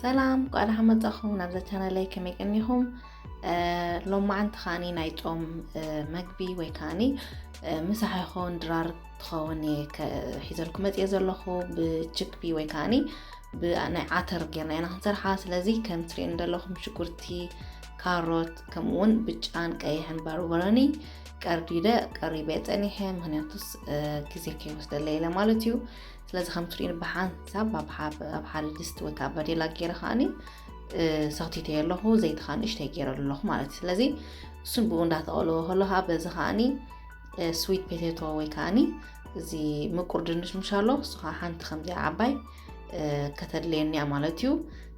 ሰላም፣ እንኳዕ ደሓን መጻኹም ናብዛ ቻናለይ። ከመይ ቀኒኹም? እ፣ ሎማዓንቲ ከዓኒ ናይ ጾም፣ እ፣ መግቢ ወይ ከዓኒ፣ እ፣ ምሳሕ ይኸውን ድራር ትኸውን እየ ከ-፣ ሒዘልኩም መጽየ ዘለኹ። ብችክፒ ወይ ከዓኒ ብ-፣ ናይ ዓተር ጌርና ኢና ክንሰርሓ። ስለዚ ከም ትሪእን ዘለኹም ሽጉርቲ፣ ካሮት፣ ከምኡ እውን ብጫን ቀይሕን ባርበረኒ ቀርዲደ ቀሪበ ጸኒሐ። ምኽንያቱስ፣ እ፣ ግዜ ከይወስደለይ ኢለ ማለት እዩ። ስለዚ ከም ትሪእን ብሓንሳብ ኣብ ሓ-፣ ኣብ ሓደ ድስቲ ወይ ከዓ በዴላ ገይረ ከዓኒ፣ እ፣ ሰኽቲተዮ ኣለኹ። ዘይቲ ከዓ ንእሽተይ ገይረሉ ኣለኹ ማለት እዩ። ስለዚ እሱን ብኡ እንዳተቐለወ ከሎ ከዓ በዚ ከዓኒ፣ እ፣ ስዊት ፖቴቶ ወይ ከዓኒ እዚ ምቁር ድንሽ ምሽ ኣሎ፣ እሱ ከዓ ሓንቲ ከምዚኣ ዓባይ፣ እ፣ ከተድልየኒ እያ ማለት እዩ።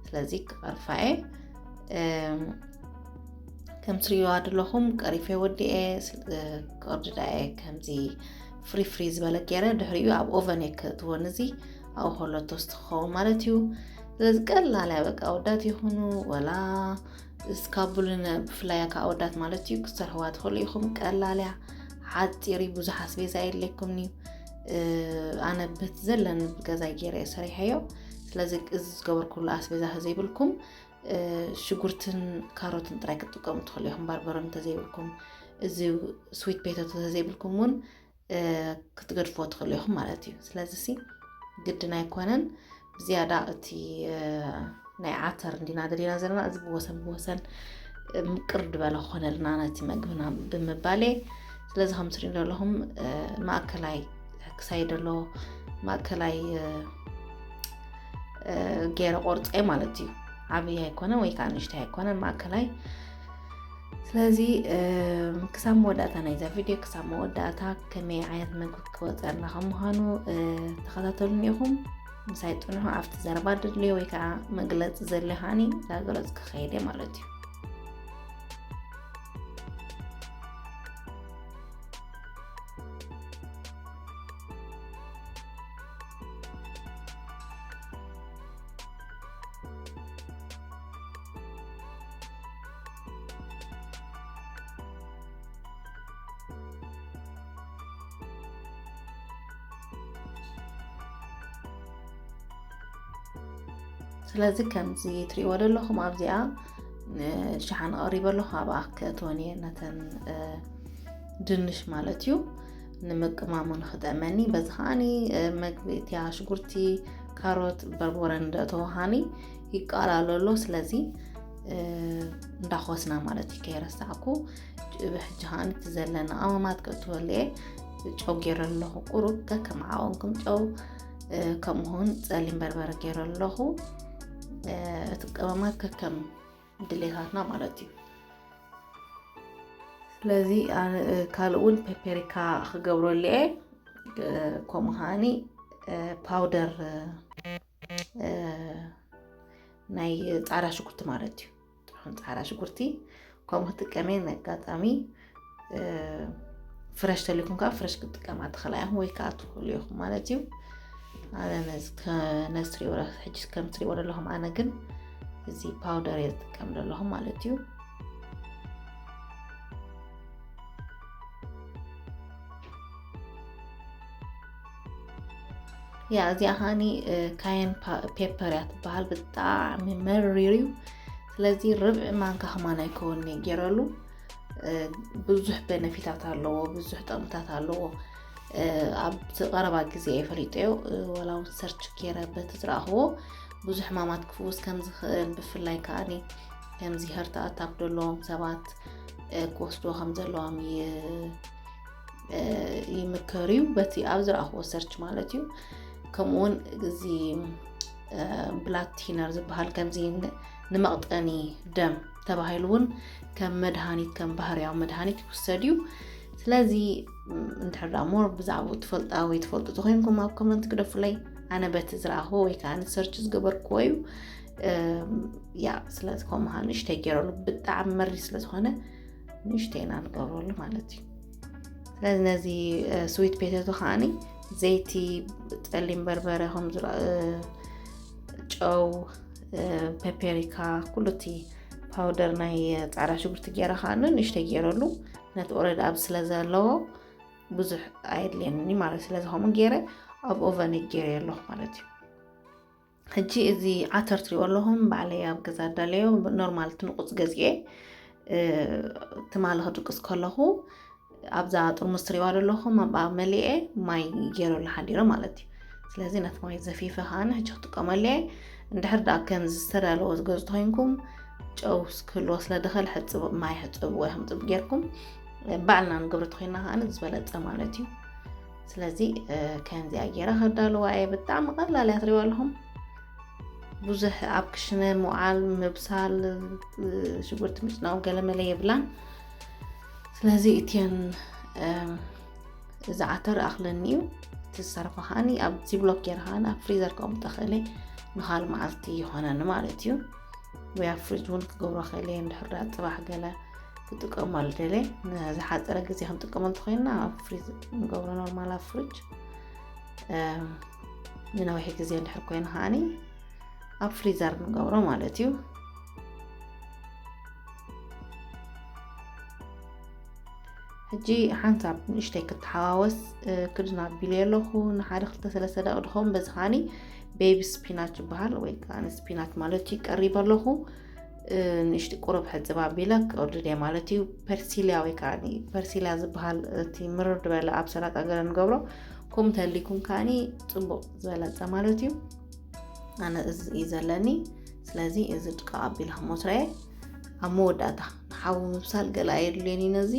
ስለዚ ክቐርፋ እየ። እም፣ ከም ትሪእዋ ዘለኹም ቀሪፈ ወዲኤ፣ ስ-፣ እ፣ ክቕርድዳ እየ። ከምዚ ፍሪ ፍሪ ዝበለ ገይረ ድሕሪኡ ኣብ ኦቨን እየ ከእትዎ፣ እዚ ኣብኡ ከሎ ቶስት ክኸውን ማለት እዩ። ስለዚ ቀላል እያ፣ በቃ ኣወዳት ይኹኑ ወላ እስካብ ብሉን ብፍላይ ካብ ኣወዳት ማለት እዩ ክትሰርሕዋ ትኽእሉ ኢኹም። ቀላል እያ፣ ሓፂር እዩ፣ ብዙሕ ኣስቤዛ የድልየኩምን እዩ። እ፣ ኣነ በቲ ዘለኒ ገዛይ ገይረ እየ ሰሪሐዮ። ስለዚ እዚ ዝገበርኩሉ ኣስቤዛ ዘይብልኩም፣ እ፣ ሽጉርትን ካሮትን ጥራይ ክትጥቀሙ ትኽእሉ ኢኹም። ባርበሮን እንተዘይብልኩም፣ እዚ ስዊት ፖቴቶ እንተዘይብልኩም እውን፣ እ፣ ክትገድፍዎ ትኽእሉ ኢኹም ማለት እዩ። ስለዚ ሲ ግድን ኣይኮነን። ብዝያዳ እቲ፣ እ፣ ናይ ዓተር እንዲና ደሊና ዘለና፣ እዚ ብወሰን ብወሰን፣ እ፣ ምቅር ዝበለ ክኾነልና ነቲ መግብና ብምባል እየ። ስለዚ ከም ትሪኡ ዘለኹም፣ እ፣ ማእከላይ ክሳይ ዘሎ ማእከላይ፣ እ፣ እ፣ ገይረ ቆርፀ ማለት እዩ። ዓብዪ ኣይኮነን ወይ ከዓ ንእሽተይ ኣይኮነን፣ ማእከላይ። ስለዚ፣ እ፣ ክሳብ መወዳእታ ናይዛ ቪድዮ፣ ክሳብ መወዳእታ ከመይ ዓይነት መግቢ ክወፀና ከም ምዃኑ፣ እ፣ ተኸታተሉኒ ኢኹም። ምሳይ ፅንሑ። ኣብቲ ዘረባ ድድልዮ ወይ ከዓ መግለፂ ዘድልዮ ከዓኒ እንዳገለፅኩ ክኸይድ እየ ማለት እዩ። ስለዚ ከምዚ ትሪእዎ ዘለኹም ኣብዚኣ፣ እ፣ ሸሓኒ ኣቕሪበ ኣለኹ። ኣብኣ ከእትወን እየ ነተን፣ እ፣ ድንሽ ማለት እዩ፣ ንምቅማሙ ንኽጥዕመኒ። በዚ ከዓኒ፣ እ፣ መግቢ እቲያ ሽጉርቲ፣ ካሮት፣ በርበረ እንዳእተወ ከዓኒ ይቃላሎ ኣሎ። ስለዚ፣ እ፣ እንዳኾስና ማለት እዩ፣ ከይረሳዕኩ። ብ-፣ ሕጂ ከዓኒ እቲ ዘለና ቀመማት ከእትወሉ እየ። ጨው ገይረ ኣለኹ፣ ቁሩብ ከከም ዓቐንኩም ጨው፣ እ፣ ከምኡ እውን ጸሊም በርበረ ገይረ ኣለኹ። እ፣ እቲ ቀመማት ከከም ድሌታትና ማለት እዩ። ስለዚ ኣነ፣ እ፣ ካልእ እውን ፔፐሪካ ክገብረሉ እየ። እ፣ ከምኡ ከዓኒ፣ እ፣ ፓውደር፣ እ፣ እ፣ ናይ ጻዕዳ ሽጉርቲ ማለት እዩ። ጥዑም ጻዕዳ ሽጉርቲ ከምኡ ክጥቀም እየ። ንኣጋጣሚ፣ እ፣ ፍረሽ ተልይኩም ከዓ ፍረሽ ክትጥቀማ ትኽእላ ኢኹም ወይ ከዓ ትኽእሉ ኢኹም ማለት እዩ። ኣነ ነዚ ከ-፣ ነዚ ትሪእዎ፣ ሕጂ ከም ትሪእዎ ዘለኹም ኣነ ግን እዚ ፓውደር እየ ዝጥቀም ዘለኹ ማለት እዩ። ያ፣ እዚኣ ከዓኒ፣ እ፣ ካየን ፓ-፣ ፔፐር እያ ትበሃል። ብጣዕሚ መሪር እዩ። ስለዚ ርብዒ ማንካ ከማን ኣይከውን እየ ገይረሉ። እ፣ ብዙሕ ቤነፊታት ኣለዎ፣ ብዙሕ ጥቕምታት ኣለዎ። እ፣ ኣብቲ ቀረባ ግዜ እየ ፈሊጠዮ። እ፣ ዋላ እውን ሰርች ገይረ በቲ ዝረኣኽዎ ብዙሕ ሕማማት ክፍውስ ከም ዝኽእል፣ ብፍላይ ከዓኒ ከምዚ ሀርት ኣታክ ዘለዎም ሰባት፣ እ፣ ክወስድዎ ከም ዘለዎም ይ-፣ እ፣ ይምከር እዩ፣ በቲ ኣብ ዝረኣኽዎ ሰርች ማለት እዩ። ከምኡ እውን እዚ፣ እ፣ ብላድ ቲነር ዝበሃል ከምዚ ን-፣ ንመቕጠኒ ደም ተባሂሉ እውን ከም መድሃኒት፣ ከም ባህርያዊ መድሃኒት ይውሰድ እዩ። ስለዚ፣ ም፣ እንድሕር ደኣ ሞር ብዛዕባኡ ትፈልጣ ወይ ትፈልጡ ተኾይንኩም ኣብ ኮመንት ግደፉለይ። ኣነ በቲ ዝረኣኽዎ ወይ ከዓ ሰርች ዝገበርክዎ እዩ። እም፣ ያ፣ ስለዚ ከምኡ ከዓ ንእሽተይ ገይረሉ፣ ብጣዕሚ መሪር ስለ ዝኾነ ንእሽተይ ኢና ንገብረሉ ማለት እዩ። ስለዚ ነዚ፣ እ፣ ስዊት ፖቴቶ ከዓኒ ዘይቲ፣ ጸሊም በርበረ፣ ከም ዝረ-፣ እ፣ ጨው፣ እ፣ ፔፐሪካ፣ ኩሉ እቲ ፓውደር ናይ ጻዕዳ ሽጉርቲ ገይረ ከዓኒ ንእሽተይ ገይረሉ። ነቲ ኦረዲ ኣብ ስለ ዘለዎ ብዙሕ ኣየድልየኒ ማለት፣ ስለዚ ከምኡ ገይረ ኣብ ኦቨን ገይረ ኣለኹ ማለት እዩ። ሕጂ እዚ ዓተር ትሪእዎ ኣለኹም፣ ባዕለይ ኣብ ገዛ ኣዳለዮ፣ ኖርማል እቲ ንቑፅ ገዚኤ፣ እ፣ ትማሊ ክድቅስ ከለኹ ኣብዛ ጥርሙዝ ትሪእዋ ዘለኹም ኣብኣ መሊኤ ማይ ገይረሉ ሓዲረ ማለት እዩ። ስለዚ ነቲ ማይ ዘፊፈ ከዓኒ ሕጂ ክጥቀመሉ እየ። እንድሕር ደኣ ከምዚ ዝተዳለወ ዝገዙ ተኮይንኩም ጨው ክህልዎ ስለ ድኽእል ሕፅብ ማይ ሕፅብዎ ኢኹም ጥብ ጌርኩም ባዕልና ንገብሮ ተኮይንና ከዓኒ ዝበለፀ ማለት እዩ። ስለዚ ከምዚኣ ገይረ ከዳልዋ እየ። ብጣዕሚ ቀላል እያ ትሪእዋ ኣለኹም። ብዙሕ ኣብ ክሽነ ምውዓል ምብሳል ሽጉርቲ ምጭናው ገለመለ የብላን። ስለዚ እትየን እዚ ዓተር ኣኽለኒ እዩ። እቲ ዝተረፈ ከዓኒ ኣብ ዚብሎክ ገይረ ከዓኒ ኣብ ፍሪዘር ከቕምጦ ክእለ ንኻል መዓልቲ ይኾነኒ ማለት እዩ። ወይ ኣብ ፍሪጅ እውን ክገብሮ ክእለ እንድሕር ደኣ ፅባሕ ገለ ክጥቀመሉ ደለ። ንዝሓፀረ ግዜ ክንጥቀመሉ ተኮይንና ኣብ ፍሪዝ ንገብሮ፣ ኖርማል ኣብ ፍሪጅ። ንነዊሒ ግዜ እንድሕር ኮይኑ ከዓኒ ኣብ ፍሪዘር ንገብሮ ማለት እዩ። ሕጂ ሓንሳብ ንእሽተይ ክተሓዋወስ ክድን ኣቢለ ኣለኹ። ንሓደ ክልተ ሰለስተ ደቂ ድኸውን በዚ ከዓኒ ቤቢ ስፒናች ይበሃል ወይ ከዓ ስፒናች ማለት እዩ ቀሪበ ኣለኹ። ንእሽቲ ቁሩብ ሕፅብ ኣቢለ ክቕርድድ እየ ማለት እዩ። ፐርሲልያ ወይ ከዓ ፐርሲልያ ዝበሃል እቲ ምርር ዝበለ ኣብ ሰላጣ ገለ ንገብሮ፣ ከምኡ ተልይኩም ከዓኒ ፅቡቕ ዝበለፀ ማለት እዩ። ኣነ እዚ እዩ ዘለኒ። ስለዚ እዚ ድቃቕ ኣቢለ ክሞስረየ ኣብ መወዳእታ ንሓዊ ምብሳል ገለ ኣየድልዮን እዩ። ነዚ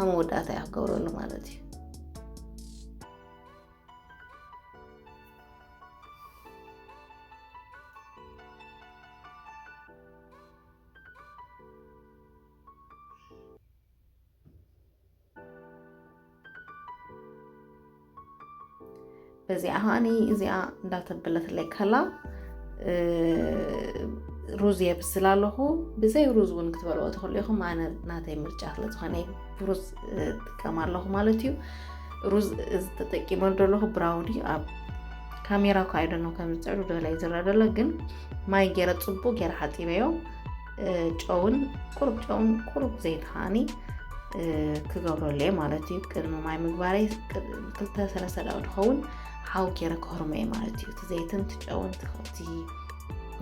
ኣብ መወዳእታ እያ ክገብረሉ ማለት እዩ። በዚኣ ከዓኒ እዚኣ እንዳተበለትለይ ከላ ሩዝ የብስል ኣለኹ። ብዘይ ሩዝ እውን ክትበልዎ ትኽእሉ ኢኹም። ኣነ ናተይ ምርጫ ስለ ዝኾነ ብሩዝ ጥቀም ኣለኹ ማለት እዩ። ሩዝ እዚ ተጠቂመሉ ዘለኹ ብራውን እዩ። ኣብ ካሜራ እኳ ኣይደኖ ከም ዝፅዕዱ ደላይ ዝረአ ደሎ፣ ግን ማይ ገይረ ፅቡቅ ገይረ ሓፂበዮ። ጨውን ቁሩብ ጨውን ቁሩብ ዘይትሃኒ ክገብረሉ እየ ማለት እዩ። ቅድሚ ማይ ምግባረይ ክልተ ሰለስተ ደቂቕ ዝኸውን ሓው ገይረ ክህርሞ እየ ማለት እዩ። እቲ ዘይትን እቲ ጨውን እቲ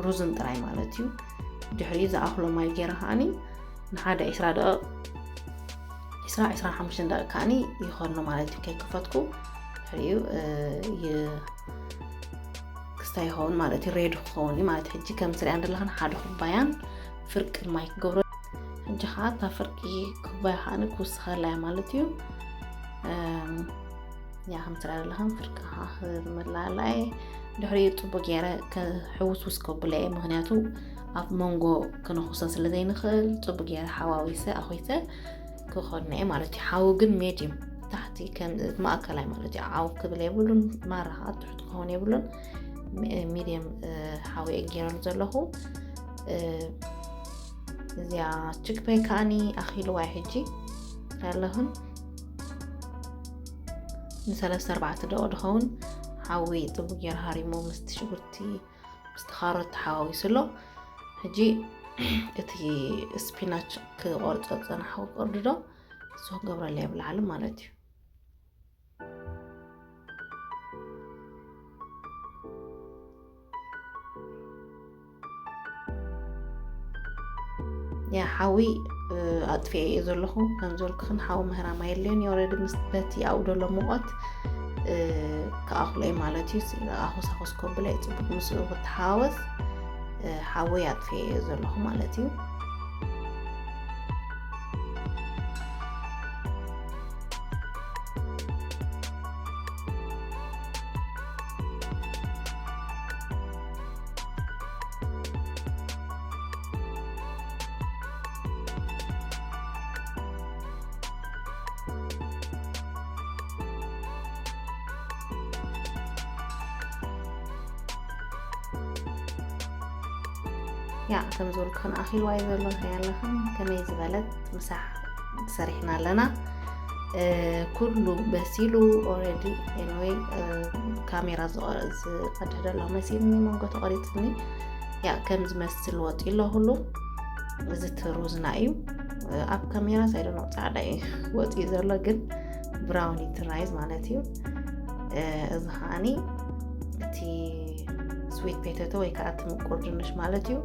ሩዝን ጥራይ ማለት እዩ። ድሕሪኡ ዝኣኽሎ ማይ ገይረ ከዓኒ ንሓደ ዒስራ ደቂቕ፣ ዒስራ ዒስራን ሓሙሽተን ደቂቕ ከዓኒ ይኾኖ ማለት እዩ። ከይከፈትኩ ድሕሪኡ ክስታይ ይኸውን ማለት እዩ። ሬዲ ክኸውን እዩ ማለት እዩ። ሕጂ ከም ትሪኣ እንደለኽን ሓደ ኩባያን ፍርቅን ማይ ክገብሮ። ሕጂ ከዓ እታ ፍርቂ ኩባያ ከዓኒ ክውስኸላ እያ ማለት እዩ። ያ ከም ትሪኣ ዘለኽን ፍርቂ ከዓ ክመላእላ እየ። ድሕሪኡ ፅቡቅ ገይረ ከሕውስውስ ከብሎ እየ። ምክንያቱ ኣብ መንጎ ክነኹሰ ስለ ዘይንኽእል ፅቡቅ ገይረ ሓዋዊሰ ኣኹይሰ ክኾነ እየ ማለት እዩ። ሓዊ ግን ሜድዩም፣ ታሕቲ ከም ማእከላይ ማለት እዩ። ዓው ክብል የብሉን፣ ማራ ከዓ ትሕቲ ክኸውን የብሉን። ሜድየም ሓዊ እየ ገይረሉ ዘለኹ። እዚኣ ችክፔ ከዓኒ ኣኺልዋ እየ ሕጂ ያለኹን ንሰለስተ ኣርባዕተ ደቂቕ ዝኸውን ሓዊ ፅቡቅ ገይረ ሃሪሞ ምስቲ ሽጉርቲ ምስቲ ካሮት ተሓዋዊሱ ኣሎ። ሕጂ እቲ ስፒናች ክቆርጾ ዝጸናሕኩ ቅርድዶ እሱ ክገብረሉ እየ ብላዕሊ ማለት እዩ። ያ ሓዊ ኣጥፊኤ እየ ዘለኹ። ከም ዝበልኩኽን ሓዊ ምህራም ኣየድልዮን እዩ። ኦልሬዲ ምስ በቲ ኣብኡ ዘሎ ሙቐት ክኣኽሎ እዩ ማለት እዩ። ኣኹስ ኣኹስ ከብሎ እዩ፣ ፅቡቅ ምስኡ ክተሓዋወስ ሓዊ ኣጥፊኤ እየ ዘለኹ ማለት እዩ። ያ ከም ዝበልኩኽን ኣኺልዋ እዩ ዘሎ። እንታይ ኣለኽን ከመይ ዝበለት ምሳሕ ሰሪሕና ኣለና። ኩሉ በሲሉ ኦልሬዲ። ኤኒወይ ካሜራ ዝቐድሕ ዘሎ መሲልኒ መንጎ ተቐሪፅኒ። ያ ከም ዝመስል ወፂ ኣሎ ኩሉ። እዚ እቲ ሩዝና እዩ። ኣብ ካሜራ ሳይደኖ ፃዕዳ እዩ ወፂ ዘሎ፣ ግን ብራውን እዩ እቲ ራይዝ ማለት እዩ። እዚ ከዓኒ እቲ ስዊት ፔተቶ ወይ ከዓ እቲ ምቁር ድንሽ ማለት እዩ።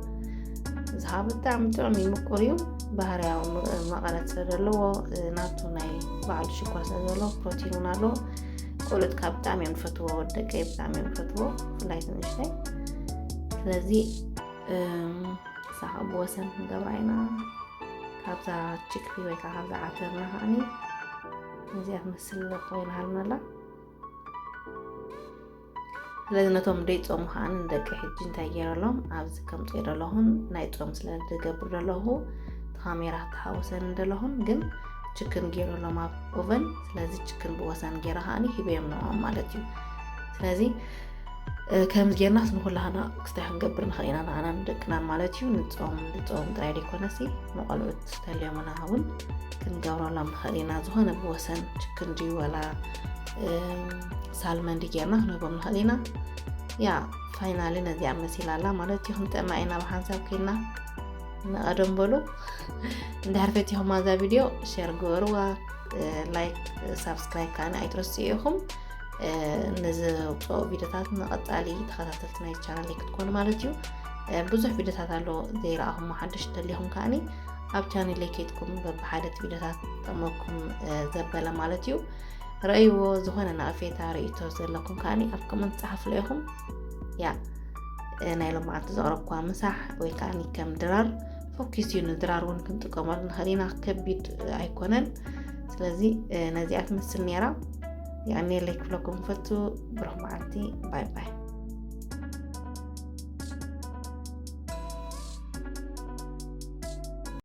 እዚ ከዓ ብጣዕሚ ጥዑም እዩ፣ ምቁር እዩ። ባህርያዊ ም- መቐረት ስለ ዘለዎ፣ እ፣ ናቱ ናይ ባዕሉ ሽኮር ስለ ዘለዎ፣ ፕሮቲን እውን ኣለዎ። ቆልዑት ከዓ ብጣዕሚ እዮም ዝፈትዎ፣ ወዲ ደቀይ ብጣዕሚ እዮም ዝፈትዎ፣ ብፍላይ ንእሽተይ። ስለዚ እም፣ ሳዕ ብወሰን ክንገብራ ኢና። ካብዛ ችክፒ ወይ ከዓ ካብዛ ዓተርና ከዓኒ እዚኣ ትመስል ኮይና ሃልናላ። ስለዚ ነቶም ደይጾሙ ከዓኒ ንደቂ ሕጂ እንታይ ገይረሎም ኣብዚ ከምጽኦ ዘለኹን ናይ ጾም ስለ ዝገብር ዘለኹ እቲ ካሜራ ተሓወሰኒ ዘለኹን ግን ችክን ገይረሎም ኣብ ኦቨን። ስለዚ ችክን ብወሰን ገይረ ከዓኒ ሂበዮም ንዕኦም ማለት እዩ። ስለዚ እ፣ ከምዚ ጌርናስ ንኩላህና ክስታይ ክንገብር ንኽእል ኢና፣ ንዓናን ንደቅናን ማለት እዩ። ንጾም ንጾም ጥራይ ዘይኮነሲ ንቆልዑት ተልዮምና እውን ክንገብረሎም ንኽእል ኢና። ዝኾነ ብወሰን ችክን ድዩ ወላ እም፣ ሳልመን ድዩ ጌርና ክንህቦም ንኽእል ኢና። ያ ፋይናሊ ነዚኣ መሲላ ኣላ ማለት እዩ። ክንጥዕማ ኢና ብሓንሳብ ኮይና ንቐደም በሉ። እንድሕር ፈቲኹማ እዛ ቪድዮ ሸር ግበርዋ፣ እ፣ ላይክ፣ ሳብስክራይብ ከዓኒ ኣይትረስዑ ኢኹም። እ፣ ንዘውፅኦ ቪድዮታት ንቐፃሊ ተኸታተልቲ ናይ ቻናል ክትኮኑ ማለት እዩ። እ፣ ብዙሕ ቪድዮታት ኣሎ ዘይረኣኹሞ ሓደሽ ተሊኹም ከዓኒ ኣብ ቻነለይ ከይድኩም በብሓደ እቲ ቪድዮታት ጠመኩም፣ እ፣ ዘበለ ማለት እዩ። ረእይዎ፣ ዝኾነ ናቕፌታ ርእይቶ ዘለኩም ከዓኒ ኣብ ኮመንት ጸሓፉ ኢኹም። ያ፣ እ፣ ናይ ሎማዓንቲ ዘቕረብኳ ምሳሕ ወይ ከዓኒ ከም ድራር ፎኪስ እዩ። ንድራር እውን ክንጥቀመሉ ንኽእል ኢና፣ ከቢድ ኣይኮነን። ስለዚ፣ እ፣ ነዚኣ ትመስል ነይራ። ያኔ ለይ ክብለኩም ፈቱ። ብሩኽ መዓልቲ። ባይ ባይ።